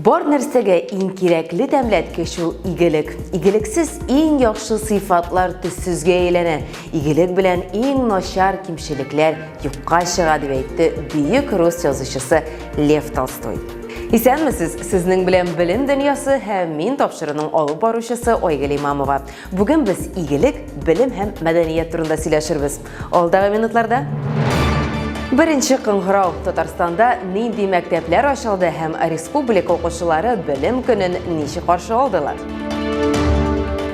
Бар нәрсәгә иң кирәкле тәмләткеч ул игелек. Игелексез иң яхшы сыйфатлар төссезгә әйләнә. Игелек белән иң начар кимчелекләр юкка чыга, дип әйтте бөек рус язучысы Лев Толстой. Исәнмесез, сезнең белән Белем дөньясы һәм мин тапшыруның алып баручысы Айгөл Имамова. Бүген без игелек, белем һәм мәдәният турында сөйләшербез. Алдагы минутларда Беренче кыңгырау Татарстанда нинди мәктәпләр ачылды һәм республика укучылары белем көнен ничек каршы алдылар?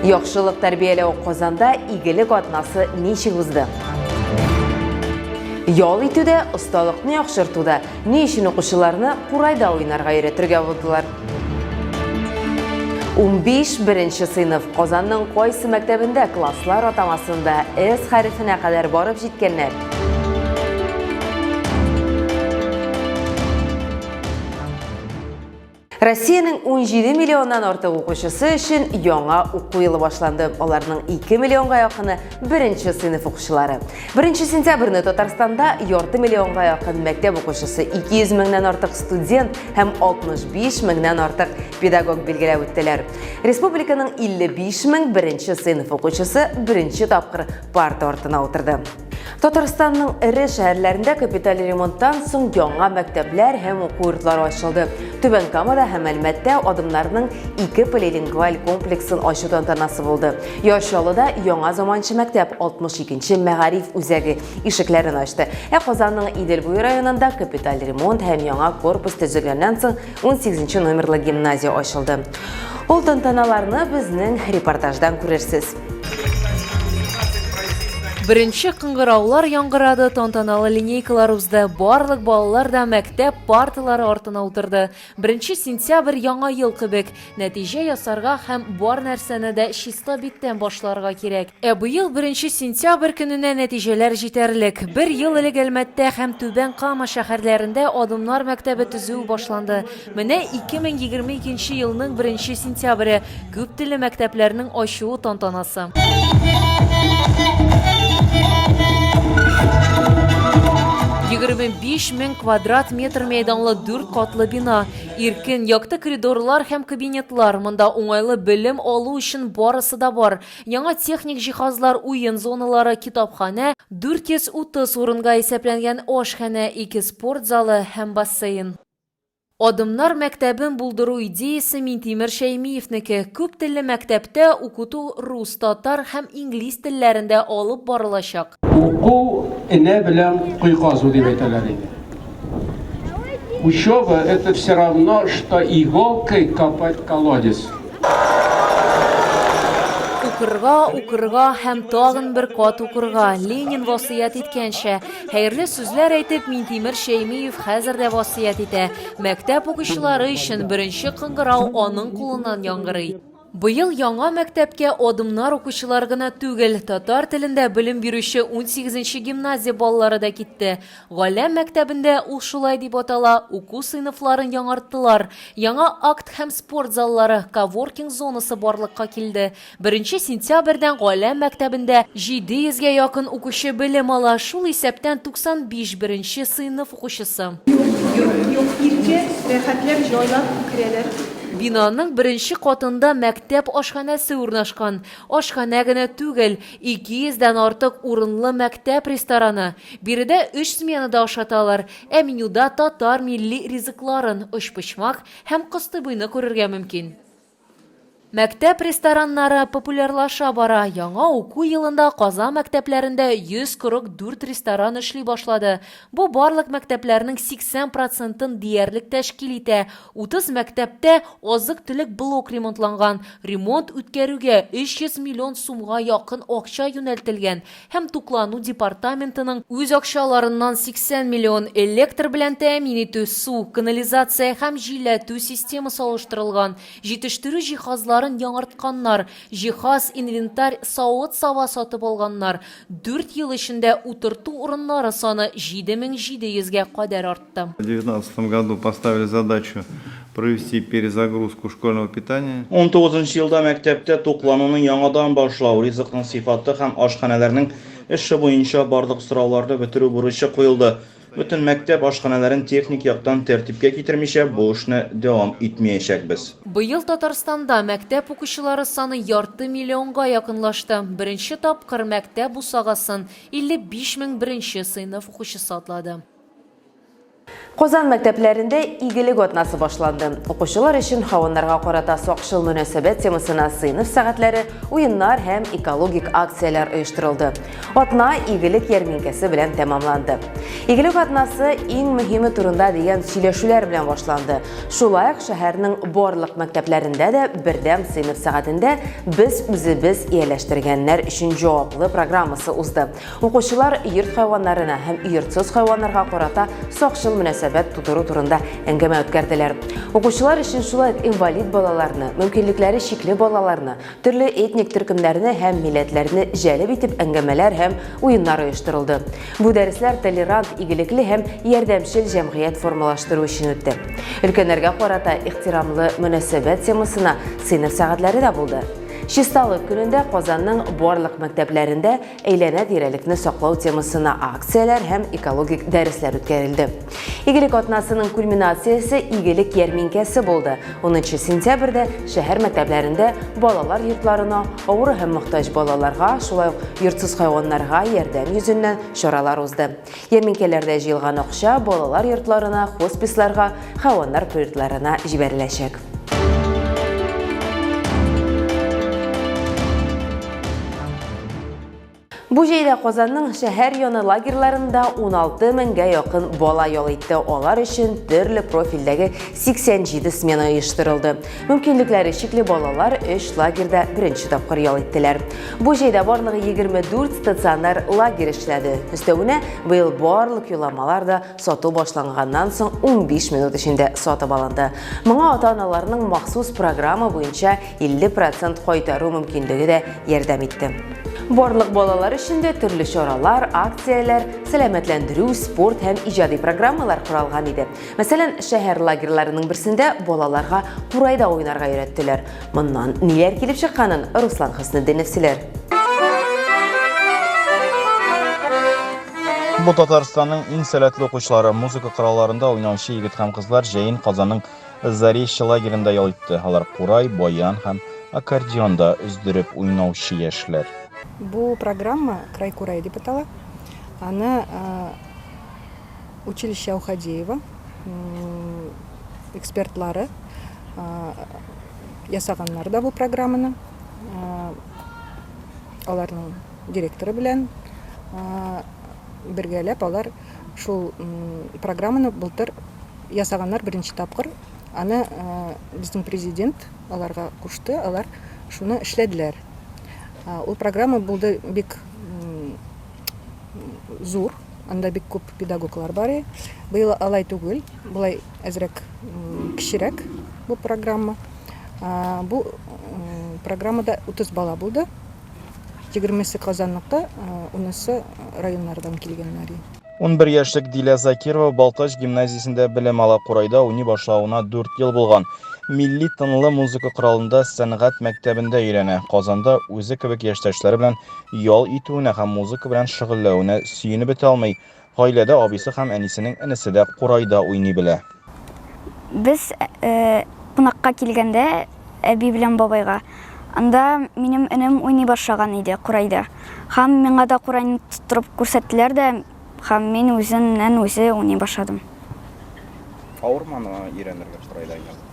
Яхшылык тәрбияләү Казанда игелек атнасы ничек узды? Ял итүдә, осталыкны яхшыртуда ни өчен укучыларны курайда уйнарга өйрәтергә булдылар? 15 беренче сыйныф Казанның кайсы мәктәбендә класслар атамасында С хәрефенә кадәр барып җиткәннәр? Россиянең 17 миллионнан артык укучысы өчен яңа уку елы башланды. Аларның 2 миллионга якыны беренче сыйныф укучылары. Беренче сентябрьне Татарстанда ярты миллионга якын мәктәп укучысы, 200 меңнән артык студент һәм 65 меңнән артык педагог билгеләп үттеләр. Республиканың 55 мең беренче сыйныф укучысы беренче тапкыр парта артына утырды. Татарстанның эре шәһәрләрендә капиталь ремонттан соң яңа мәктәпләр һәм уку йортлары ачылды. Түбән Камада һәм Әлмәттә адымнарның ике полилингваль комплексын ачу тантанасы булды. Яр Чаллыда яңа заманча мәктәп 62 мәгариф үзәге ишекләрен ачты. Ә Казанның Идел буе районында капиталь ремонт һәм яңа корпус төзелгәннән соң 18 номерлы гимназия ачылды. Ул тантаналарны безнең репортаждан күрерсез. Беренче кыңгыраулар яңгырады, тантаналы линейкалар узды. Барлык балалар да мәктәп парталары артына утырды. Беренче сентябрь яңа ел кебек. Нәтиҗә ясарга һәм бар нәрсәне дә чиста биттән башларга кирәк. Ә быел беренче сентябрь көненә нәтиҗәләр җитәрлек. Бер ел элек Әлмәттә һәм Түбән Кама шәһәрләрендә Адымнар мәктәбе төзү башланды. Менә 2022 нче елның беренче сентябре, күп телле мәктәпләрнең ачуы тантанасы. 25 мең квадрат метр мәйданлы дүрт катлы бина, иркен, якты коридорлар һәм кабинетлар, монда уңайлы белем алу өчен барысы да бар. Яңа техник җиһазлар, уен зоналары, китапханә, 430 урынга исәпләнгән ашханә, ике спорт залы һәм бассейн. Адымнар мәктәбен булдыру идеясе Минтимер Шәймиевнеке. Күп телле мәктәптә укыту рус, татар һәм инглиз телләрендә алып барылачак. Уку энә белән кой казу дип әйтәләр иде. Учеба это все равно, что иголкой копать колодец. Укырга, укырга һәм тагын бер кат укырга, Ленин васыять иткәнчә. Хәерле сүзләр әйтеп, Минтимер Шәймиев хәзер дә васыять итә. Мәктәп укучылары өчен беренче кыңгырау аның кулыннан яңгырый. Быел яңа мәктәпкә Адымнар укучылары гына түгел, татар телендә белем бирүче унсигезенче гимназия балалары да китте. Галәм мәктәбендә, ул шулай дип атала, уку сыйныфларын яңарттылар. Яңа акт һәм спорт заллары, коворкинг зонасы барлыкка килде. Беренче сентябрьдән Галәм мәктәбендә 700 гә якын укучы белем ала, шул исәптән 95 беренче сыйныф укучысы. Юк, юк, юк, иркә, рәхәтләп, җайлап керәләр. Бинаның беренче катында мәктәп ашханәсе урнашкан. Ашханә генә түгел, 200 дән артык урынлы мәктәп рестораны. Биредә өч сменада ашаталар, ә менюда татар милли ризыкларын, өчпочмак һәм кыстыбыйны күрергә мөмкин. Мәктәп рестораннары популярлаша бара. Яңа уку елында Казан мәктәпләрендә 144 ресторан эшли башлады. Бу барлык мәктәпләрнең 80 процентын диярлек тәшкил итә. 30 мәктәптә азык-төлек блок ремонтланган. Ремонт үткәрүгә 300 миллион сумга якын акча юнәлтелгән. Һәм туклану департаментының үз акчаларыннан 80 миллион, электр белән тәэмин итү, су, канализация һәм җилләтү системасы алыштырылган, җитештерү җиһазларын яңартканнар, җиһаз, инвентарь, савыт-саба сатып алганнар. Дүрт ел эчендә утырту урыннары саны 7700 гә кадәр артты. В девятнадцатом году поставили задачу провести перезагрузку школьного питания. Унтугызынчы елда мәктәптә туклануны яңадан башлау, ризыкның сыйфаты һәм ашханәләрнең эше буенча барлык сорауларны бетерү бурычы куелды. Бөтен мәктәп ашханәләрен техник яктан тәртипкә китермичә, бу эшне дәвам итмиячәкбез. Быел Татарстанда мәктәп укучылары саны ярты миллионга якынлашты. Беренче тапкыр мәктәп бусагасын 55 мең беренче сыйныф укучысы атлады. Казан мәктәпләрендә Игелек атнасы башланды. Укучылар өчен хайваннарга карата сакчыл мөнәсәбәт темасына сыйныф сәгатьләре, уеннар һәм экологик акцияләр оештырылды. Атна Игелек ярминкәсе белән тәмамланды. Игелек атнасы иң мөһиме турында дигән сөйләшүләр белән башланды. Шулай ук шәһәрнең барлык мәктәпләрендә дә бердәм сыйныф сәгатендә Без үзебез ияләштергәннәр өчен җаваплы программасы узды. Укучылар йорт хайваннарына һәм йортсыз хайваннарга карата сакчыл мөнәсәбәт тудыру турында әңгәмә үткәрделәр. Укучылар өчен шулай ук инвалид балаларны, мөмкинлекләре чикле балаларны, төрле этник төркемнәрне һәм милләтләрне җәлеп итеп әңгәмәләр һәм уеннар оештырылды. Бу дәресләр толерант, игелекле һәм ярдәмчел җәмгыять формалаштыру өчен үтте. Өлкәннәргә карата ихтирамлы мөнәсәбәт темасына сыйныф сәгатьләре дә булды. Чисталык көнендә Казанның барлык мәктәпләрендә әйләнә-тирәлекне саклау темасына акцияләр һәм экологик дәресләр үткәрелде. Игелек атнасының кульминациясе Игелек ярминкәсе булды. 10 сентябрьдә шәһәр мәктәпләрендә балалар йортларына, авыру һәм мохтаҗ балаларга, шулай ук йортсыз хайваннарга ярдәм йөзеннән чаралар узды. Ярминкәләрдә җыелган акча балалар йортларына, хосписларга, хайваннар приютларына җибәреләчәк. Бу җәйдә Казанның шәһәр яны лагерьларында 16 меңгә якын бала ял итте. Алар өчен төрле профильдәге 87 смена оештырылды. Мөмкинлекләре чикле балалар өч лагерьда беренче тапкыр ял иттеләр. Бу җәйдә барлыгы 24 стационар лагерь эшләде. Өстәвенә, быел барлык юлламалар да сату башланганнан соң 15 минут эчендә сатып алынды. Моңа ата-аналарның махсус программа буенча 50 процент кайтару мөмкинлеге дә ярдәм итте. Барлык балалар өчен дә төрле чаралар, акцияләр, сәламәтләндерү, спорт һәм иҗади программалар коралган иде. Мәсәлән, шәһәр лагерьларының берсендә балаларга курайда уйнарга өйрәттеләр. Моннан ниләр килеп чыкканын Руслан Хөснетдинов сөйләр. Бу Татарстанның иң сәләтле укучылары, музыка коралларында уйнаучы егет һәм кызлар җәен Казанның Заречье лагеренда ял итте. Алар курай, баян һәм аккордеонда өздереп уйнаучы яшьләр. Бу программа Край курай дип атала. Аны училище Аухадеева экспертлары ясаганнар да бу программаны. Аларның директоры белән бергәләп алар шул программаны былтыр ясаганнар беренче тапкыр. Аны безнең президент аларга кушты, алар шуны эшләделәр. Ул программа булды бик зур, анда бик күп педагоглар бар. Быел алай түгел, болай әзрәк кечерәк бу программа. Бу программада 30 бала булды. Егермесе Казанныкы, унысы районнардан килгәннәр. 11 яшьлек Дилә Закирова Балтач гимназиясендә белем ала. Курайда уйный башлавына дүрт ел булган. Милли тынлы музыка коралында сәнгать мәктәбендә өйрәнә. Казанда үзе кебек яшьтәшләре белән ял итүенә һәм музыка белән шөгыльләвенә сөенеп бетә алмый. Гаиләдә абыйсы һәм әнисенең энесе дә курайда уйный белә. Без кунакка килгәндә әби белән бабайга, анда минем энем уйный башлаган иде курайда. Һәм миңа да курайны тоттырып күрсәттеләр дә, һәм мин үзеннән-үзе уйный башладым. Авырмы аны өйрәнергә курайда уйнарга?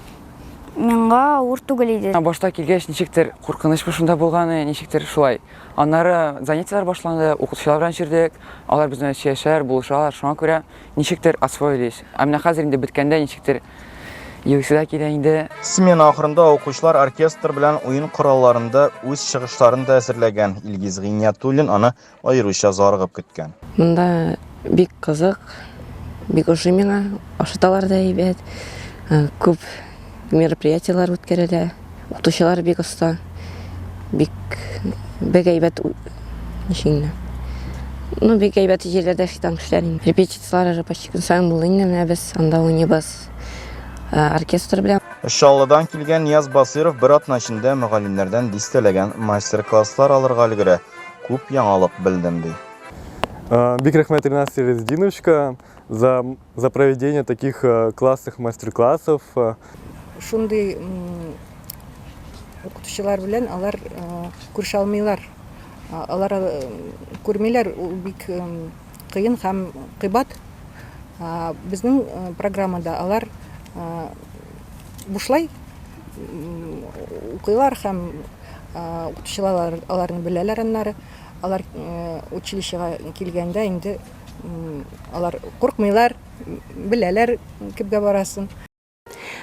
Миңа авыр түгел иде. Башта килгәч, ничектер куркыныч шунда булганы, ничектер шулай. Аннары занятиеләр башланды, укытучылар белән йөрдек, алар безнең белән сөйләшәләр, булышалар, шуңа күрә ничектер освоились. Ә менә хәзер инде беткәндә ничектер елыйсы да килә инде. Смена ахырында укучылар оркестр белән уен коралларында үз чыгышларын да әзерләгән. Илгиз Гыйниятуллин аны аеруча зарыгып көткән. Монда бик кызык, бик ошый миңа, ашаталар да әйбәт, күп мероприятиеләр үткәрелә, укытучылар бик оста, бик бик әйбәт ничек инде. Ну, бик әйбәт җирләрдә эшли торган кешеләр инде. Репетицияләр почти көн саен булды инде, менә без анда уйныйбыз оркестр белән. Чаллыдан килгән Нияз Басыйров бер атна эчендә мөгаллимнәрдән дистәләгән мастер-класслар алырга өлгерә. Күп яңалык белдем, ди. Бик рәхмәт Ринас Сиретдиновичка за, за проведение таких классных мастер-классов. Шундый укытучылар белән алар күрешә алмыйлар. Алар күрмиләр, ул бик кыен һәм кыйбат. Безнең программада алар бушлай укыйлар һәм укытучылар аларны беләләр аннары. Алар училищега килгәндә инде алар куркмыйлар, беләләр кемгә барасын.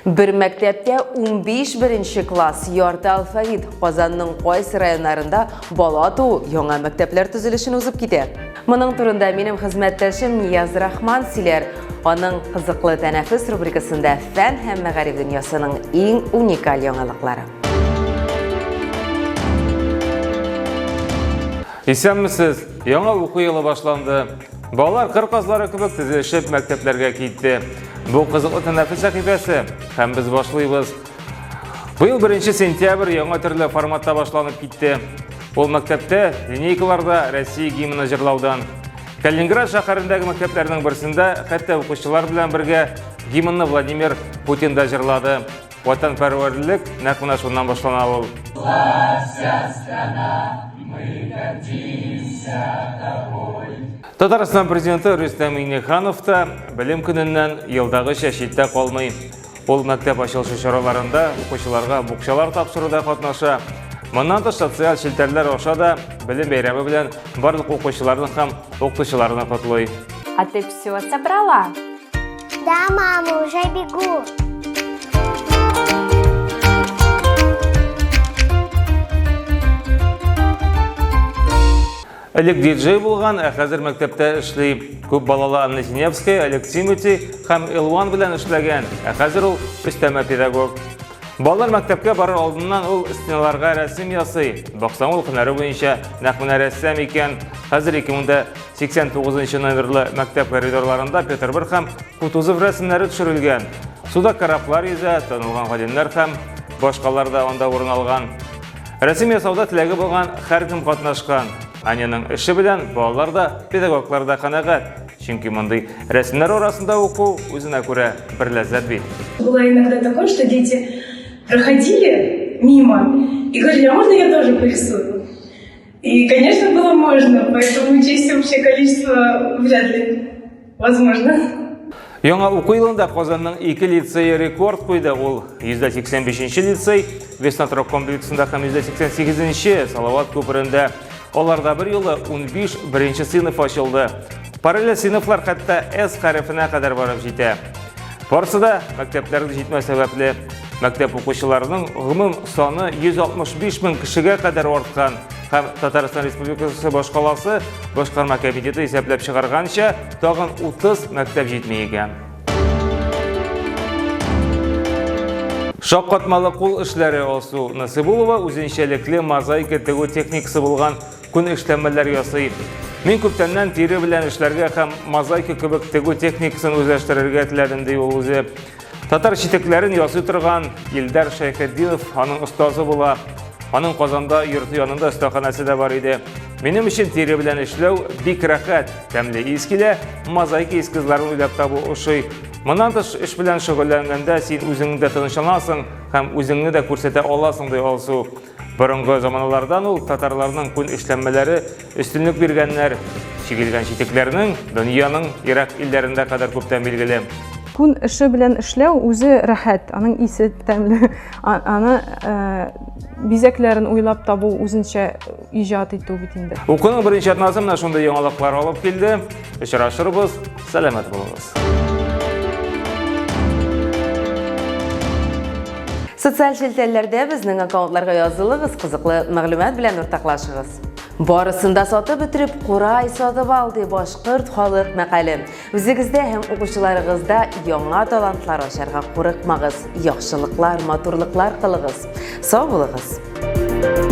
Бер мәктәптә 15 беренче класс, ярты алфавит. Казанның кайсы районнарында бала туу яңа мәктәпләр төзелешен узып китә? Моның турында минем хезмәттәшем Нияз Рахман сөйләр. Аның Кызыклы тәнәфес рубрикасында фән һәм мәгариф дөньясының иң уникаль яңалыклары. Исәнмесез! Яңа уку елы башланды. Балалар кыр казлары кебек тезелешеп мәктәпләргә китте. Бу кызыклы тәнәфес сәхифәсе һәм без башлыйбыз. Быел 1 сентябрь яңа төрле форматта башланып китте. Ул мәктәптә линейкаларда Россия гимны җырлаудан. Калининград шәһәрендәге мәктәпләрнең берсендә хәтта укучылар белән бергә гимнны Владимир Путин да җырлады. Ватанпәрвәрлек нәкъ менә шуннан башлана ул. Славься, страна, мы гордимся тобой. Татарстан президенты Рөстәм Миңнеханов та белем көненнән елдагыча читтә калмый. Ул мәктәп ачылышы чараларында укучыларга букчалар тапшыруда катнаша. Моннан тыш социаль челтәрләр аша да белем бәйрәме белән барлык укучыларны һәм укытучыларны котлый. А ты все собрала? Да, мама, уже бегу. Элек диджей булган, ә хәзер мәктәптә эшли. Күп балалы Анна Синевская, Олег Тимати һәм Элван белән эшләгән, ә хәзер ул өстәмә педагог. Балалар мәктәпкә барыр алдыннан ул стеналарга рәсем ясый. Баксаң, ул һөнәре буенча нәкъ менә рәссам икән. Хәзер 2089 номерлы мәктәп коридорларында Петр I һәм Кутузов рәсемнәре төшерелгән. Суда кораблар йөзә, танылган галимнәр һәм башкалар да анда урын алган. Рәсем ясауда теләге булган һәркем катнашкан. Аняның эше белән балалар да, педагоглар да канәгать. Чөнки мондый рәсемнәр арасында уку үзенә күрә бер ләззәт бит. Было иногда такое, что дети проходили мимо и говорили, а можно я тоже порисую? И, конечно, было можно, поэтому учесть общее количество вряд ли возможно. Яңа уку елында Казанның ике лицее рекорд куйды. Ул 185 лицей Весна торак комплексында һәм 188 Салават күперендә. Аларда бер юлы 15 беренче сыйныф ачылды. Параллель сыйныфлар хәтта S хәрефенә кадәр барып җитә. Барысы да мәктәпләрнең җитмәү сәбәпле. Мәктәп укучыларының гомум саны 165 мең кешегә кадәр арткан һәм Татарстан Республикасы башкаласы башкарма комитеты исәпләп чыгарганча, тагын 30 мәктәп җитми икән. Шаккатмалы кул эшләре Алсу Насыйбулова үзенчәлекле мозаика тегү техникасы булган күн эшләнмәләр ясый. Мин күптәннән тире белән эшләргә һәм мозаика кебек тегү техникасын үзләштерергә теләдем, ди ул үзе. Татар читекләрен ясый торган Илдар Шәйхетдинов аның остазы була. Аның Казанда йорты янында остаханәсе дә бар иде. Минем өчен тире белән эшләү бик рәхәт, тәмле ис килә, мозаика эскизларын уйлап табу ошый. Моннан тыш, эш белән шөгыльләнгәндә син үзеңне дә тынычланасың һәм үзеңне дә күрсәтә аласың, ди Алсу. Борынгы заманалардан ул татарларның күн эшләнмәләре өстенлек биргәннәр. Чигелгән читекләрнең дөньяның ерак илләрендә кадәр күптән билгеле. Күн эше белән эшләү үзе рәхәт, аның исе тәмле, аны э, бизәкләрен уйлап табу үзенчә иҗат итү бит инде. Укуның беренче атнасы менә шундый яңалыклар алып килде. Очрашырбыз, сәламәт булыгыз. Социаль челтәрләрдә безнең аккаунтларга язылыгыз, кызыклы мәгълүмат белән уртаклашыгыз. Барысын да сатып бетереп, курай сатып ал, ди башкорт халык мәкале. Үзегездә һәм укучыларыгызда яңа талантлар ачарга курыкмагыз, яхшылыклар, матурлыклар кылыгыз. Сау булыгыз!